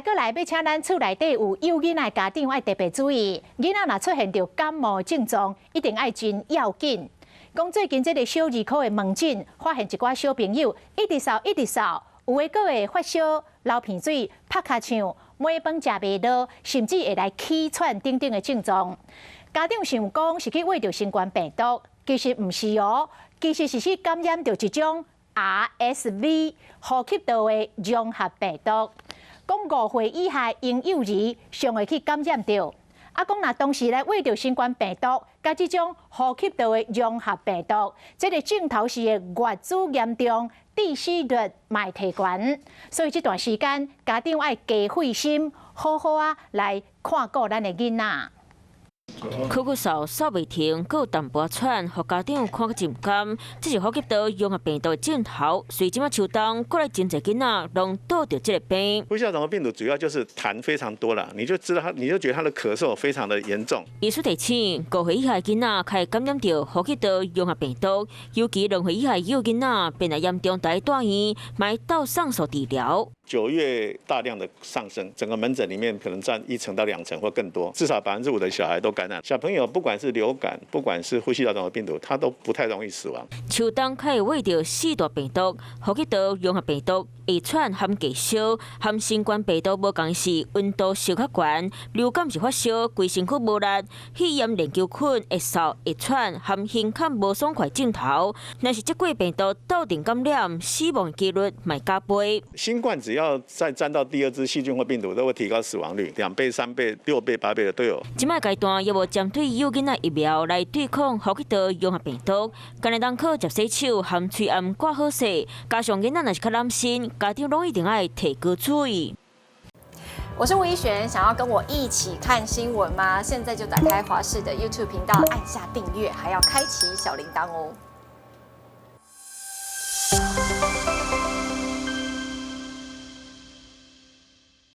來閣來，欲請咱厝內底有幼囡仔的家長愛特別注意，囡仔若出現著感冒症狀，一定愛真要緊。講最近這个小兒科的門診，發現一寡小朋友一直嗽一直嗽，有的閣會發燒、流鼻水、拍尻槍、糜飯食袂落，甚至會來氣喘等等的症狀。家長想講是去穢著新冠病毒，其實毋是哦，其實是去感染著一種 RSV 呼吸道的融合病毒。講5歲以下嬰幼兒上會去感染著。啊，講若同時來穢著新冠病毒，佮這種呼吸道的融合病毒，這个症頭是會越愈嚴重，致死率嘛會提懸。所以這段時間，家長愛加費心，好好仔來看顧咱的囡仔。咳咳嗽嗽袂停，閣有淡薄喘，予家長看閣真毋甘。這是呼吸道融合病毒的症頭，隨這馬秋冬，閣來真濟囡仔攏著著這个病。呼吸道融合病毒主要就是痰非常多啦，你就知道他，你就覺得他的咳嗽非常的嚴重。醫師提醒，5歲以下囡仔較會感染著呼吸道融合病毒，尤其2歲以下幼囡仔變來嚴重，著愛帶院，嘛愛送治療。 9月大量的上升，整個門診裡面可能佔1成到2成或更多，至少5%的小孩都感染。小朋友不管是流感，不管是呼吸道融合病毒，他都不太容易死亡。秋冬較會穢著四大病毒，呼吸道融合病毒會喘含低燒，含新冠病毒無仝是溫度燒較懸，流感是發燒，規身軀無力，肺炎鏈球菌會嗽會喘，含胸坎無爽快症頭。若是這幾个病毒鬥陣感染，死亡幾率嘛加倍。新冠只要再沾到第二支細菌或病毒，都會提高死亡率，2倍、3倍、6倍、8倍的都有。這擺階段猶無針對幼囡仔疫苗來對抗呼吸道融合病毒，干焦會當靠食洗手含喙罨掛好勢，加上囡仔若是較擔心，家長攏一定愛提高注意。我是吳怡璇，想要跟我一起看新聞嗎？現在就打開華視的 YouTube 頻道，按下訂閱，還要開啟小鈴鐺哦。